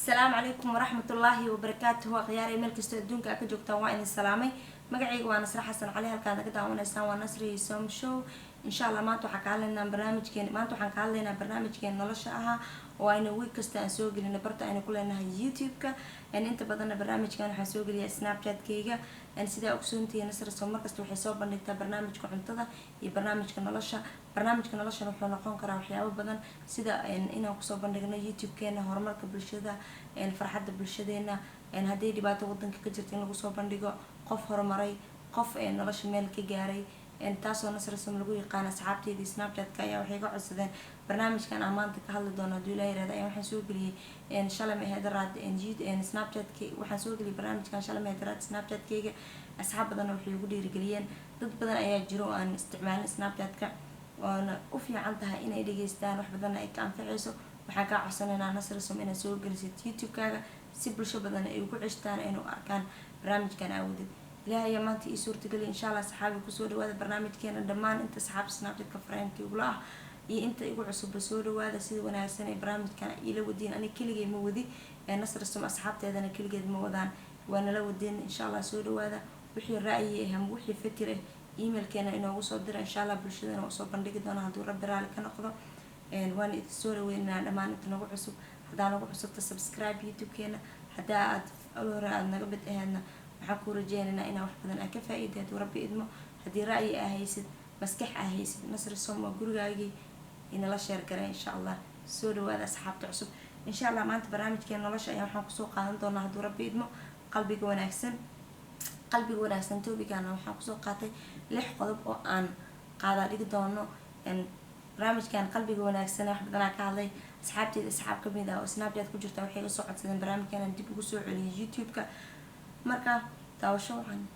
Asalaamu calaykum waraxmatullaahi wabarakaatuhu. Akhyaarey, meel kastoo adduunka aa ka joogtaan, waa idin salaamay. Magacayga waa Nasre Xasan Cali. Halkaad naga daawanaysaan waa Nasri Som Show. Insha Allah maanta waxaan ka hadlaynaa barnaamijkeen maanta waxaan ka hadlaynaa barnaamijkeen nolosha ahaa oo aynu week kasta aan soo gelino barta aynu ku leenahay YouTube-ka. Inta badanna barnaamijkan waxaan soo geliyaa Snapchat-kayga. Sidaa ogsoontihiin, Nasri Som markasta waxay soo bandhigtaa barnaamijka cuntada iyo barnaamijka nolosha. Barnaamijka noloshana wuxuu noqon karaa waxyaabo badan, sida inaan kusoo bandhigno YouTube-keena horumarka bulshada, farxadda bulshadeena, haddii dhibaato wadanka ka jirta in lagu soo bandhigo, qof horumaray, qof nolosha meel ka gaaray, taasoo Nasrasom lagu yaqaano. Asxaabteydii Snapchat-ka ayaa waxay ka codsadeen barnaamijkan aan maanta ka hadli doono hadduu Ilaah yirahdo. Ayaa waxaan soo geliyey shalay mahedaraad Snapchat-k. Waxaan soo geliyay barnaamijkan shalay mahedaraad Snapchat-kayga. Asxaab badanna waxay ugu dhiirigeliyeen. Dad badan ayaa jiro oo aan isticmaalin Snapchat-ka, oona u fiican tahay inay dhageystaan, wax badanna ay ka anficayso. Waxaan kaa codsanaynaa, Nasrasom, inaad soo gelisid YouTube-kaaga si bulsho badan ay ugu ceshtaan, ayna u arkaan barnaamijkan aawadeed. Ilaah ayaa maanta ii suurtageliya. Insha Allah, saxaabi, kusoo dhawaada barnaamijkeena. Dhammaan inta saxaabta Snapchat-ka friend-ka igula ah iyo inta igu cusubba, soo dhawaada. Sida wanaagsan ee barnaamijkan iila wadiin, aniga keligay ma wadi, Nasrasom asxaabteedana keligeed ma wadaan, waa nala wadeen. Insha Allah soo dhawaada. Wixii ra'yi ah ama wixii fikir ah, emailkeena inoogu soo dira. Insha Allah bulshadana usoo bandhigi doona hadduu Rabbi raali ka noqdo. Waana idin soo dhaweynaa dhammaan inta nagu cusub. Haddaa nagu cusubta, subscribe YouTube-keena. Haddaa aad hore aada naga mid aheedna, waxaan kuu rajeynaynaa inaa wax badan aa ka faa-iiday hadduu Rabbi idmo. Haddii ra'yi aa haysid, maskax aa haysid, Nasri Som waa gurigaagii, inala share garay. Insha Allah soo dhawaada asxaabta cusub. Insha Allah maanta barnaamijkeena nolosha ayaa waxaan kusoo qaadan doonaa, hadduu Rabbi idmo, qalbiga wanaagsan. Qalbiga wanaagsan topic-gana waxaan kusoo qaatay lix qodob oo aan qaadaa dhigi doono barnaamijkan qalbiga wanaagsan. Wax badanaa ka hadlay. Asxaabteeda, asxaab kamid ah oo Snapchat ku jirta, waxay iga soo codsadeen barnaamijkan aan dib ugu soo celiyo YouTube-ka. Marka daawasho wacan,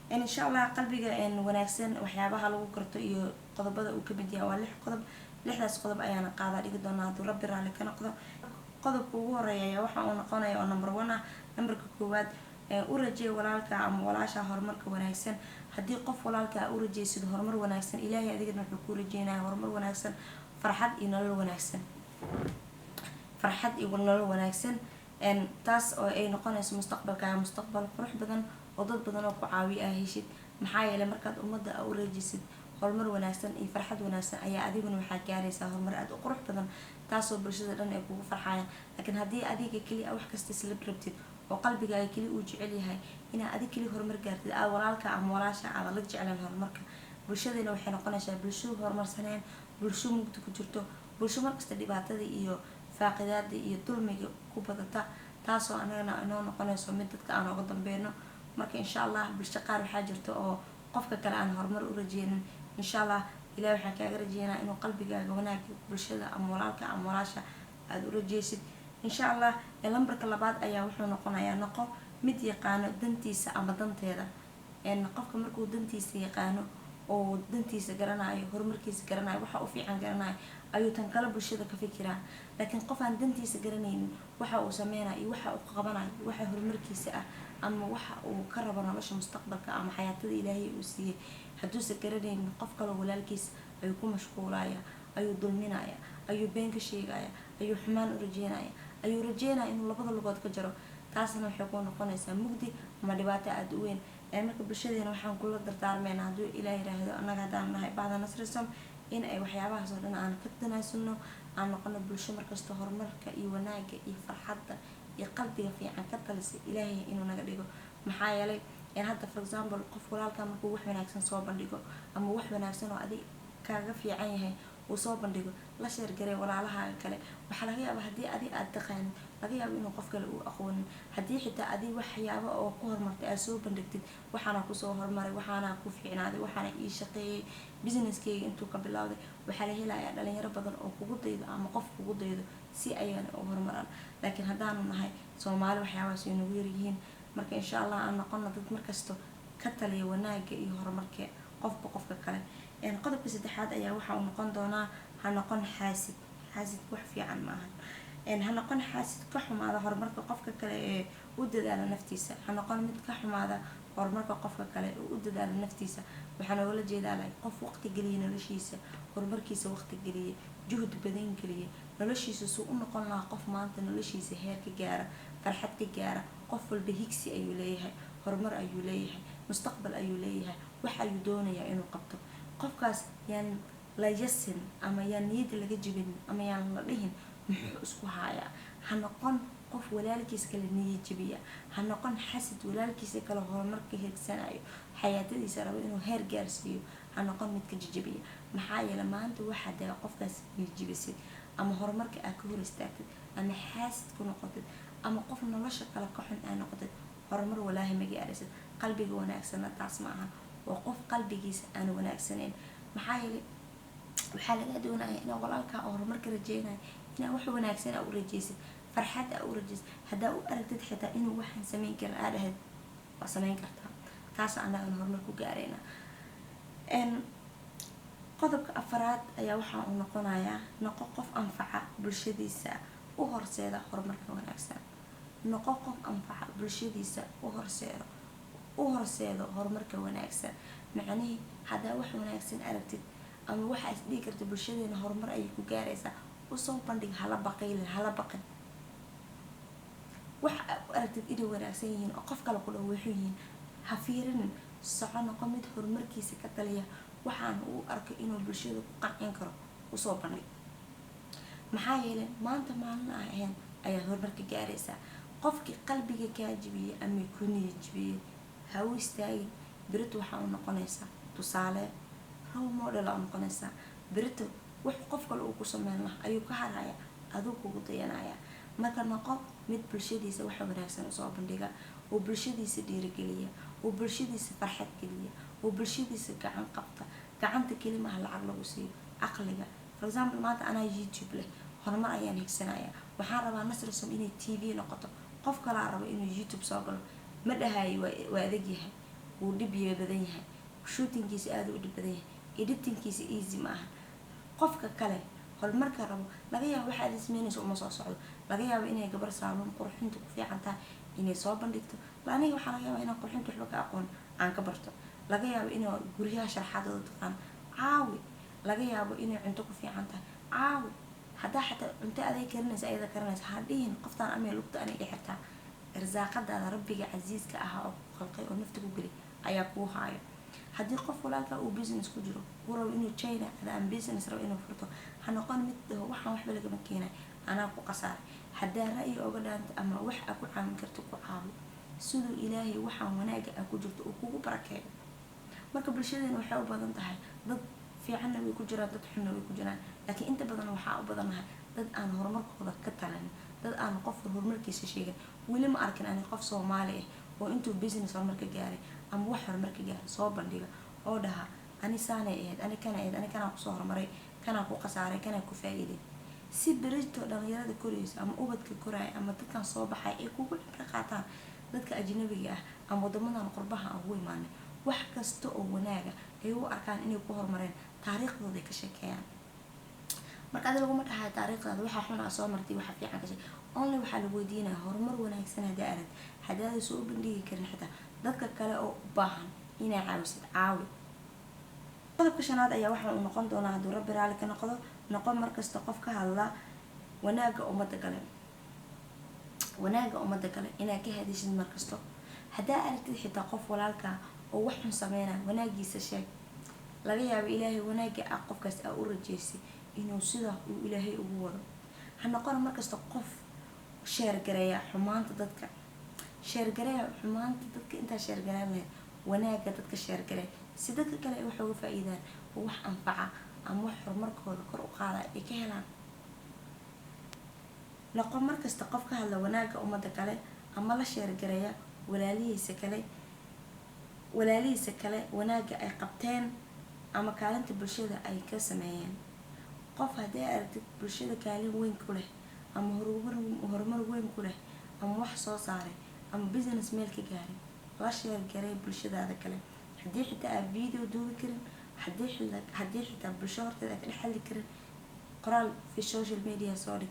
insha Allah. Qalbiga wanaagsan waxyaabaha lagu garto iyo qodobada uu kamid yahay waa lix qodob. Lixdaas qodob ayaana qaadaa dhigi doonaa hadduu Rabbi raalli ka noqdo. Qodobka ugu horeeya ayaa waxa uu noqonaya oo number one ah, numberka koowaad: u rajeey walaalka ama walaasha horumarka wanaagsan. Haddii qof walaalka u rajeysid horumar wanaagsan, Ilaahay adigana wuxuu kuu rajeynaya horumar wanaagsan, farxad iyo nolol wanaagsan, farxad iyo nolol wanaagsan, taas oo ay noqonayso mustaqbalkaaga mustaqbal qurux badan oo dad badan oo ku caawiya aa heshid. Maxaa yeelay, markaad ummadda u rajisid horumar wanaagsan iyo farxad wanaagsan, ayaa adiguna waxaad gaaraysaa horumar aada u qurux badan, taasoo bulshada dhan ay kugu farxayaan. Laakiin haddii adiga keliya wax kasta isla rabtid oo qalbigaaga keli uu jecel yahay inaa adig keli horumar gaartid, aad walaalka ama walaasha aada la jecleen horumarka, bulshadayna waxay noqonaysaa bulsho horumarsaneen, bulsho mugdi ku jirto, bulsho markasta dhibaatada iyo faaqidaada iyo dulmiga ku badata, taasoo anagana inoo noqonayso mid dadka aan oga dambeyno. Marka insha Allah bulsho qaar waxaa jirta oo qofka kale aan horumar u rajeynin. Insha Allah Ilahi waxaan kaaga rajeynaa inuu qalbigaaga wanaaga bulshada ama walaalka ama walaasha aada u rajeysid, insha Allah. Lambarka labaad ayaa wuxuu noqonayaa: noqo mid yaqaano dantiisa ama danteeda. Qofka markuu dantiisa yaqaano oo dantiisa garanayo, horumarkiisa garanayo, waxa u fiican garanayo, ayuu tan kale bulshada ka fikiraa. Laakiin qof aan dantiisa garanaynin, waxa uu sameynayo iyo waxa uu qabanayo, waxa horumarkiisa ah ama waxa uu ka rabo nolosha mustaqbalka ama xayaatada Ilaahay uu siiyey hadduusa garanaynin, qof kaloo walaalkiisa ayuu ku mashquulaya, ayuu dulminaya, ayuu been ka sheegaya, ayuu xumaan u rajeynaya, ayuu rajeynaya inuu labada lugood ka jaro. Taasna waxay ku noqonaysaa mugdi ama dhibaato aada u weyn. Marka bulshadeena waxaan kula dardaarmeynaa, hadduu Ilaah yiraahdo, annaga haddaan nahay bacda Nasrisom, in ay waxyaabahaas oo dhan aan ka tanaasulno, aan noqono bulsho markasta horumarka iyo wanaaga iyo farxadda iyo qalbiga fiican ka talisa. Ilaahay inuu naga dhigo. Maxaa yeelay, hadda for example, qof walaalka markuu wax wanaagsan soo bandhigo ama wax wanaagsan oo adig kaaga fiican yahay uu soo bandhigo, la share garay walaalahaaga kale. Waxaa laga yaabaa haddii adi aada taqaanin, laga yaabo inuu qof kale uu aqoonin. Haddii xitaa adi waxyaaba oo ku horumartay aad soo bandhigtid, waxaana kusoo horumaray, waxaana ku fiicnaaday, waxaana ii shaqeeyay, businesskeyga intuu ka bilowday, waxaa la helayaa dhalinyaro badan oo kugu daydo ama qof kugu daydo si ayagana u horumaraan. Laakiin haddaanu nahay Soomaali, waxyaabahaas way nagu yaryihiin. Marka insha Allah aan noqono dad markasto ka taliya wanaaga iyo horumarka qofba qofka kale. Qodobka saddexaad ayaa waxa uu noqon doonaa: ha noqon xaasid. Xaasidka wax fiican maahan. Ha noqon xaasid ka xumaada horumarka qofka kale ee u dadaala naftiisa. Ha noqon mid ka xumaada horumarka qofka kale ee u dadaala naftiisa. Waxaan ogala jeedaa, like, qof waqti geliyay noloshiisa, horumarkiisa waqti geliyay, juhdi badan geliyay. Noloshiisa suu u noqon lahaa qof maanta noloshiisa heer ka gaara, farxad ka gaara. Qof walba higsi ayuu leeyahay, horumar ayuu leeyahay, mustaqbal ayuu leeyahay, wax ayuu doonayaa inuu qabto. Qofkaas yaan la yasin ama yaan niyadda laga jibin ama yaan la dhihin, "Muxuu isku haayaa?" Ha noqon qof walaalkiis kale niyad jabiya. Ha noqon xasid walaalkiisa kale horumarka higsanayo, xayaatadiisa rabo inuu heer gaarsiiyo. Ha noqon mid ka jajabiya. Maxaa yeele, maanta waxaa daa qofkaas niyad jabisid ama horumarka aad ka hor istaagtid ama xaasid ku noqotid ama qof nolosha kale ka xun aa noqotid, horumar walaahi ma gaaraysid. Qalbiga wanaagsanna taas ma aha, waa qof qalbigiisa aan wanaagsanayn. Maxaa yeelay, waxaa laga doonaya inaa walaalkaa oo horumarka rajeynaya inaa wax wanaagsan aa u rajeysid, farxad aa u rajeysid. Haddaa u aragtid xitaa inuu waxaan sameyn karin, aa dhahayd, "Waa sameyn kartaa." Taas anagana horumar ku gaarayna. Qodobka afaraad ayaa waxaa uu noqonayaa: noqo qof anfaca bulshadiisa, u horseeda horumarka wanaagsan. Noqo qof anfaca bulshadiisa, u horseedo horumarka wanaagsan. Macnihii, haddaa wax wanaagsan aragtid ama waxaa is dhihi karta bulshadeena horumar ayay ku gaaraysaa, usoo bandhig. Hala baqiylin, hala baqin. Wax u aragtid inay wanaagsan yihiin oo qof kale ku dhaho wuxuu yihiin, ha fiirinin, soco. Noqo mid horumarkiisa ka taliya. Waxaan uu arko inuu bulshada ku qancin karo usoo bandhig. Maxaa yeelay, maanta maalin aan ahayn ayaad horumarka gaaraysaa. Qofkii qalbiga kaa jibiyey ama ku niyad jibiyey, ha u istaagin. Berito waxaa u noqonaysaa tusaale, role model aa u noqonaysaa. Berito wax qof kale uu ku sameyn laha ayuu ka haraya, aduu kugu dayanaya. Marka noqo mid bulshadiisa waxa wanaagsan usoo bandhiga, oo bulshadiisa dhiirigeliya, oo bulshadiisa farxad geliya, oo bulshadiisa gacan qabta. Gacanta keli maaha lacag lagu siiyo, caqliga. For example, maanta anaa YouTube leh, horumar ayaan higsanaya. Waxaan rabaa Nasrisom inay TV noqoto. Qof kalaa rabo inuu YouTube soo galo. Ma dhahayo waa adag yahay, wuu dhib badan yahay, shootingkiisa aada u dhib badan yahay, editingkiisa easy ma aha. Qofka kale horumarka rabo, laga yaabo waxaad sameynaysa uma soo socdo. Laga yaabo inay gabar saaluun qurxinta ku fiican tahay inay soo bandhigto. Aniga waxaa laga yaaba inaan qurxinta waxba ka aqoon, aan ka barto. Laga yaabo inay guryaha sharxaadooda taqaan, caawi. Laga yaabo inay cunto ku fiican tahay, caawi. Haddaa xataa cunto aday karinaysa, ayada karinaysa, ha dhihin, "Qoftaan amay lugta anay i xirtaa." Irsaaqadaada Rabbiga casiiska ahaa oo ku khalqay oo nafta ku geli ayaa kuu haayo. Haddii qof walaalka uu business ku jiro, uu rabo inuu China ama business rabo inuu furto, ha noqon mid dhaho, "Waxaan waxba lagama keenay, anaa ku khasaaray." Haddaa ra'yi oga dhaanta ama wax aa ku caawin karto, ku caawi, siduu Ilaahay waxaan wanaaga aa ku jirto uu kugu barakeeyo. Marka bulshadeena waxay u badan tahay, dad fiicanna way ku jiraan, dad xunna way ku jiraan, laakiin inta badan waxaa u badannahay dad aan horumarkooda ka talin, dad aan qof horumarkiisa sheegin. Weli ma arkin ani qof Soomaali ah oo intuu business horumarka gaaray ama wax horumarka gaaray soo bandhiga oo dhaha, "Ani saanay ahayd, ani kana ahayd, ani kanaa kusoo horumaray, kanaa ku khasaaray, kanaa ku faa'iiday," si berito dhalinyarada koraysa ama ubadka koraya ama dadkan soo baxay ay kugu cibro qaataan. Dadka ajnabiga ah ama wadamadan qurbaha aan ugu imaanay, wax kasta oo wanaaga ay u arkaan inay ku horumareen, taariikhdooda ay ka sheekeeyaan. Marka adi laguma dhahayo taariikhdaada waxaa xun aa soo martay, waxa fiican ka sheek. Only waxaa lagu weydiinaya horumar wanaagsan haddaa arag. Haddaada soo bandhigi karin, xitaa dadka kale oo u baahan inay caawisid, caawi. Qodobka shanaad ayaa waxa uu noqon doonaa, hadduu Rabbi raali ka noqdo: noqon markasta qof ka hadla wanaagga ummadda kale. Wanaagga ummadda kale inaad ka hadishid markasto. Haddaa aragtid xitaa qof walaalkaa oo wax xun sameynaya, wanaagiisa sheeg. Laga yaabo Ilaahay wanaagga ah qofkaas aa u rajeysay inuu sidaa uu Ilaahay ugu wado. Ha noqon markasta qof share gareeya xumaanta dadka. Share gareeya xumaanta dadka intaa share gareyn lahayd, wanaagga dadka share garee, si dadka kale ay wax uga faa-iidaan oo wax anfaca ama wax horumarkooda kor u qaada ay ka helaan. Noqo markasta qof ka hadla wanaagga ummadda kale ama la share gareeya walaalihiisa kale wanaagga ay qabteen ama kaalinta bulshada ay ka sameeyeen. Qof haddii aragtid bulshada kaalin weyn ku leh ama horumar weyn ku leh ama wax soo saaray ama business meel ka gaaray, la share garee bulshadaada kale. Haddii xitaa aad video duubi karin, haddii xitaa bulsho horteeda aad ka dhex hadli karin, qoraal fi social media soo dhig.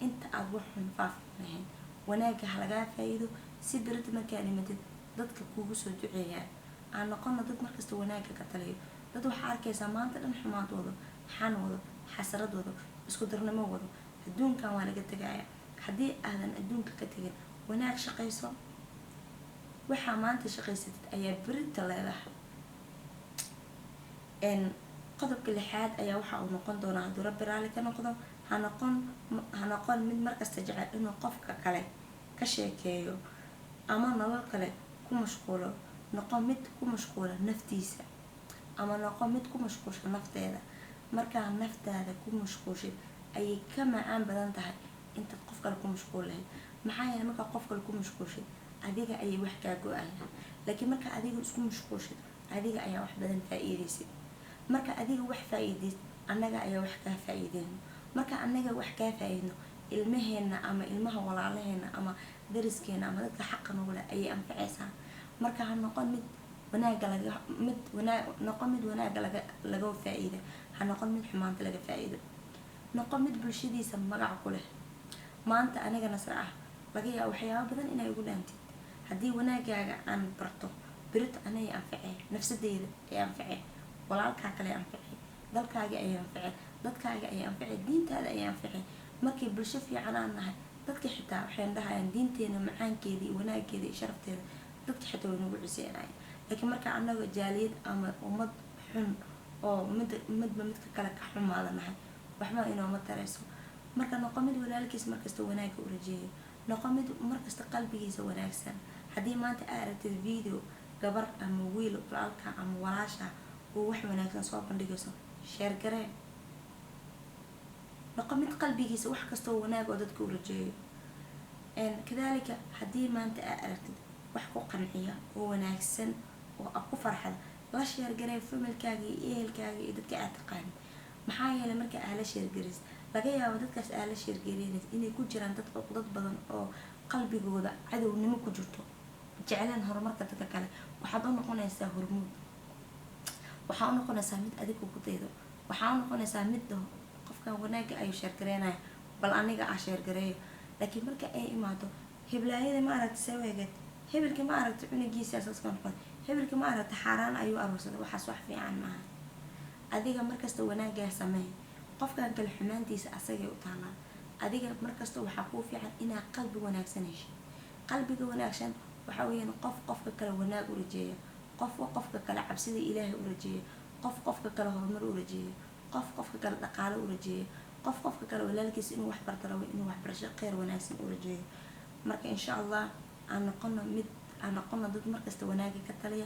Inta aada wax xun faafin lahayn, wanaagga ha lagaa faa-iido, si berita markaa dhimatid dadka kugu soo duceeyaan. Aan noqono dad markasta wanaagga ka taliyo. Dad waxaa arkaysaa maanta dhan xumaad wado, xan wado, xasrad wado, isku darnimo wado. Adduunkan waa laga tegaya. Haddii aadan adduunka ka tegin, wanaag shaqayso. Waxaa maanta shaqaysatid ayaa berita leedahay. Qodobka lixaad ayaa waxa uu noqon doonaa, hadduu Rabbi raali ka noqdo, ha noqon mid markasta jecel inuu qofka kale ka sheekeeyo ama nolol kale ku mashquulo. Noqon mid ku mashquula naftiisa ama noqon mid ku mashquulsha nafteeda. Markaa naftaada ku mashquushid ayay ka macaan badan tahay intaad qof kale ku mashquul lahayd. Maxaa yeelay, markaa qof kale ku mashquushid, adiga ayay wax kaa go-ayaan, laakiin marka adiga isku mashquushid, adiga ayaa wax badan faa-iideysid. Marka adiga wax faa-iideyd, annaga ayaa wax kaa faa-iideyno. Marka annaga wax kaa faa-iidno, ilmaheena ama ilmaha walaalaheena ama dariskeena ama dadka xaqa nagu leh ayay anfaceysaa. Marka ha noqon mid wanaaga laga mid wanaag, noqon mid wanaaga laga faa-iida, ha noqon mid xumaanta laga faa-iido. Noqon mid bulshadiisa magac ku leh. Maanta aniga Nasre ah laga yaabo waxyaabo badan inay ugu dhaantid. Haddii wanaagaaga aan barto, berito anay anfacee, nafsadeyda ay anfacee, walaalkaa kale anfacee, dalkaaga ay anfacee, dadkaaga ay anfacee, diintaada ay anfacee. Markii bulsho fiican aan nahay, dadka xitaa waxay dhahayaan diinteena macaankeeda iyo wanaageeda iyo sharafteeda, dadka xitaa way nagu cuseenayaan. Laakiin marka annaga jaaliyad ama ummad xun oo mid midba midka kale ka xumaada nahay, waxba inooma tareyso. Marka noqo mid walaalkiis markasta wanaagga u rajeeyo. Noqo mid markasta qalbigiisa wanaagsan. Haddii maanta aa aragtid video gabar ama wiil walaalka ama walaasha uu wax wanaagsan soo bandhigayso, share garee. Noqo mid qalbigiisa wax kastoo wanaag oo dadka u rajeeyo. Kadaalika, haddii maanta aa aragtid wax ku qanciya oo wanaagsan oo a ku farxada, la share garee familkaaga iyo ehelkaaga iyo dadka aad taqaanid. Maxaa yeelay, marka aa la share garaysid, laga yaabo dadkaas aa la share gareynaysid inay ku jiraan dad cuqdad badan oo qalbigooda cadownimo ku jirto, jecleen horumarka dadka kale. Waxaad u noqonaysaa hormuud, waxaa u noqonaysaa mid adiga ku daydo, waxaa u noqonaysaa mid dhaho, "Qofkan wanaagga ayuu share gareynaya, bal aniga ah share gareeyo." Laakiin marka ay imaado, "Heblaayada ma aragta saweegeed? Hebelka ma aragta cunugiisa asaska noqon? Hebelka ma aragta xaaraan ayuu aroorsaday?" Waxaas wax fiican maaha. Adiga markasta wanaaggaa sameey, qofkan kale xumaantiisa asagay u taalaa. Adiga markasta waxaa kuu fiican inaad qalbi wanaagsan heshid. Qalbiga wanaagsan waxa weeyaan qof qofka kale wanaag u rajeeya, qofka qofka kale cabsida Ilaahay u rajeeya, qof qofka kale horumar u rajeeya, qof qofka kale dhaqaalo u rajeeya, qof qofka kale walaalkiisa inuu wax barta rabo, inuu waxbarasho kheyr wanaagsan u rajeeyo. Marka insha Allah aan noqono mid, aan noqono dad markasta wanaaga ka taliya,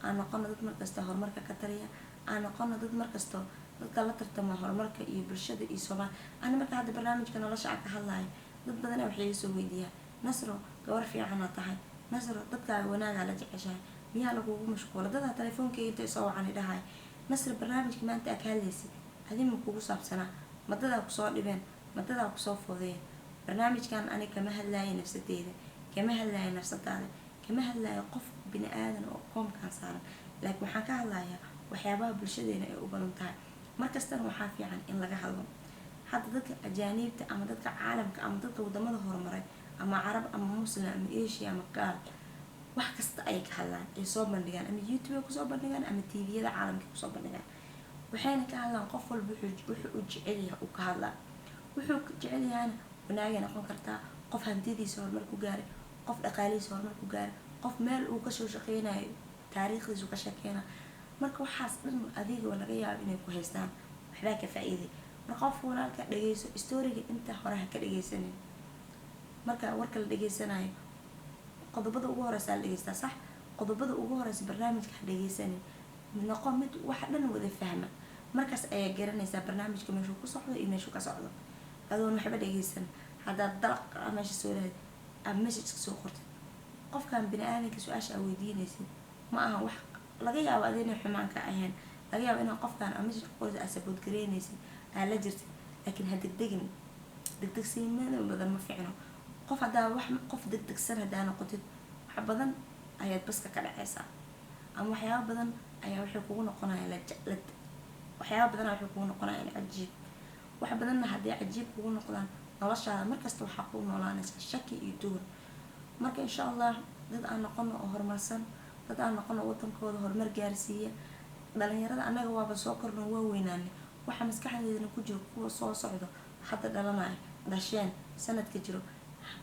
aan noqono dad markasta horumarka ka taliya, aan noqono dad markasta dadka la tartama horumarka iyo bulshada iyo Soomaali. Ani marka hadda barnaamijka nolosha aan ka hadlayo, dad badana waxay iga soo weydiiyaan, "Nasro, gabar fiicana tahay. Nasro, dadkaaga wanaagaa la jeceshahay, miyaa lagugu mashquula?" Dadaa telefoonkayga intay soo wacan dhahay, "Nasro, barnaamijka maanta aa ka hadlaysid adima kugu saabsanaa? Ma dadaa kusoo dhibeen? Ma dadaa kusoo foodeen?" Barnaamijkan ani kama hadlaayo nafsadeyda, kama hadlaayo nafsadaada, kama hadlaayo qof bini aadan oo koomkan saaran, laakiin waxaan ka hadlayaa waxyaabaha bulshadeena ay u badan tahay. Markastana waxaa fiican in laga hadlo. Hadda dadka ajaaniibta ama dadka caalamka ama dadka wadamada horumaray, ama Carab ama Muslim ama Asia ama gaal, wax kasta ay ka hadlaan, ay soo bandhigaan, ama YouTube ay kusoo bandhigaan ama TV-yada caalamka kusoo bandhigaan, waxayna ka hadlaan qof walba wuxuu u jecel yahay uu ka hadlaa. Wuxuu jecel yahayna wanaagay noqon kartaa: qof hantidiisa horumar ku gaaray, qof dhaqaalihiisa horumar ku gaaray, qof meel uu kasoo shaqeynayo taariikhdiisu ka sheekeynayo. Marka waxaas dhan adiga laga yaabo inay ku haystaan, waxbaa ka faa-iiday. Marka qofka walaalka dhageyso, story-ga inta hore ha ka dhageysanin. Marka warka la dhageysanayo, qodobada ugu horeysa la dhegeystaa, sax? Qodobada ugu horeysa barnaamijka ha dhageysanin. Noqo mid waxa dhan wada fahma. Markaas ayaa garanaysaa barnaamijka meeshuu ku socdo iyo meeshuu ka socdo. Adoon waxba dhageysan haddaad dalaq meesha soo lahayd ama message-ka soo qortid, qofkan bini aadanka su-aasha aa weydiinaysid ma aha wax laga yaabo adi inay xumaan ka ahayn. Laga yaabo inaa qofkan aa message ku qoraysid, aad support gareynaysid, aa la jirtid, laakiin ha degdegin. Degdegsiimada badan ma fiicno. Qof haddaa wax, qof degdegsan haddaa noqotid, wax badan ayaad baska ka dhaceysaa, ama waxyaaba badan ayaa waxay kugu noqonayaan waxyaaba badan waxay kugu noqonayaan cajiib. Wax badanna hadday cajiib kugu noqdaan, noloshaada markasta waxaa kuu noolaanaysa shaki iyo duwan. Marka insha Allah dad aan noqono oo horumarsan, dad aan noqono wadankooda horumar gaarsiiya. Dhalinyarada annaga waaba soo korno, waa weynaanay. Waxa maskaxdeedana ku jiro kuwa soo socdo, hadda dhalanayo. Dhasheen sanadka jiro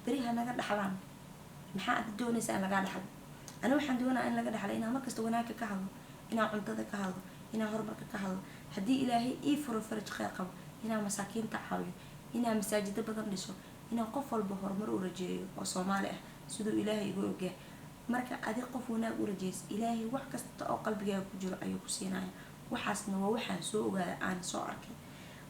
beri ha naga dhaxlaan. Maxaa aad doonaysaa in lagaa dhaxlo? Ani waxaan doonaa in laga dhaxlo inaan markasta wanaagga ka hadlo, inaan cuntada ka hadlo, inaan horumarka ka hadlo. Haddii Ilaahay ii furo faraj kheyr qabo, inaan masaakiinta caawiyo, inaan masaajida badan dhiso, inaan qof walba horumar u rajeeyo oo Soomaali ah, siduu Ilaahay igu ogyahay. Marka adi qof wanaag u rajeysa, Ilaahay wax kasta oo qalbigaaga ku jiro ayuu ku siinaya. Waxaasna waa waxaan soo ogaada, aan soo arkay.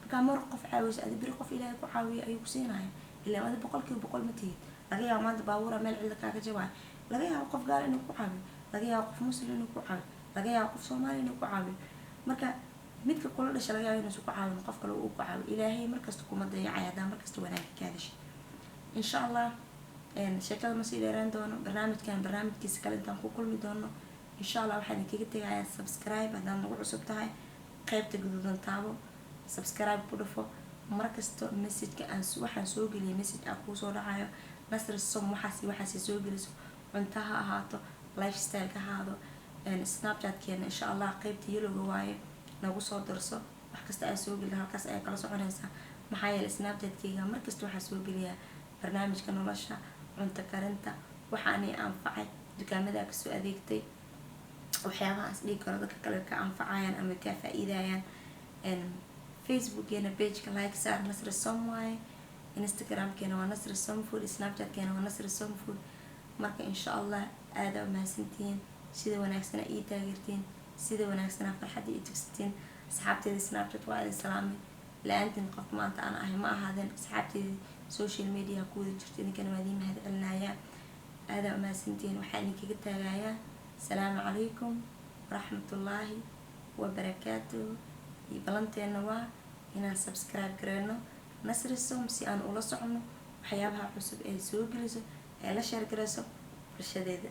Markaa mar qof caawiyso, adi beri qof Ilaahay ku caawiya ayuu ku siinaya. Ilaa adi 100% ma tihid. Laga yaabo maanta baabuura meel cidla kaaga jabaayo, laga yaabo qof gaal inuu ku caawiyo, laga yaabo qof Muslim inuu ku caawiyo, laga yaabo qof Soomaali inuu ku caawiyo. Marka midka kula dhasha laga yaabo inuusan ku caawin, qof kale uu ku caawiyo. Ilaahay markasta kuma dayacay haddaa markasta wanaagga ka hadashay. Insha Allah, sheekada ma sii dheeraan doono. Barnaamijkan barnaamijkiisa kale intaan ku kulmi doono, insha Allah, waxaan idinkaga tegayaa subscribe. Haddaad nagu cusub tahay, qaybta guduudan taabo, subscribe ku dhufo. Markasta messageka aan waxaan soo geliyay, message aan kuu soo dhacayo: Nasri Som waxaas waxaas soo geliso, cunto ha ahaato, lifestyle ka ahaado. Snapchatkeena, insha Allah, qeybta yellowga waaye, nagu soo darso. Wax kasta aan soo gelin halkaas ayaa kala soconaysaa. Maxaa yeelay, Snapchatkeyga markasta waxaa soo geliyaa barnaamijka nolosha, cunto karinta, waxaanay anfacay, dukaamada kasoo adeegtay, waxyaabaha is dhigi karo dadka kale ka anfacayaan ama ka faa-iidayaan. Facebookkeena pageka like saar, Nasri Som waaye. Instagramkeena waa Nasri Som Food, Snapchatkeena waa Nasri Som Food. Marka insha Allah, aada umahadsantihiin sida wanaagsana ii taageertiin, sida wanaagsana farxadda ii tugsatiin. Asxaabteeda Snapchat waa idin salaamay. La-aantiin qof maanta aan ahay ma ahaadeen. Asxaabteedii social media ku wada jirto, idinkana waa idiin mahad celinayaa. Aadaa umahadsantihiin. Waxaa idinkaga taagayaa asalaamu calaykum waraxmatullaahi wabarakaatuhu. Iyo ballanteena waa inaan subscribe gareyno Nasri Som, si aan ula socono waxyaabaha cusub ee soo geliso, ee la share gareyso bulshadeeda.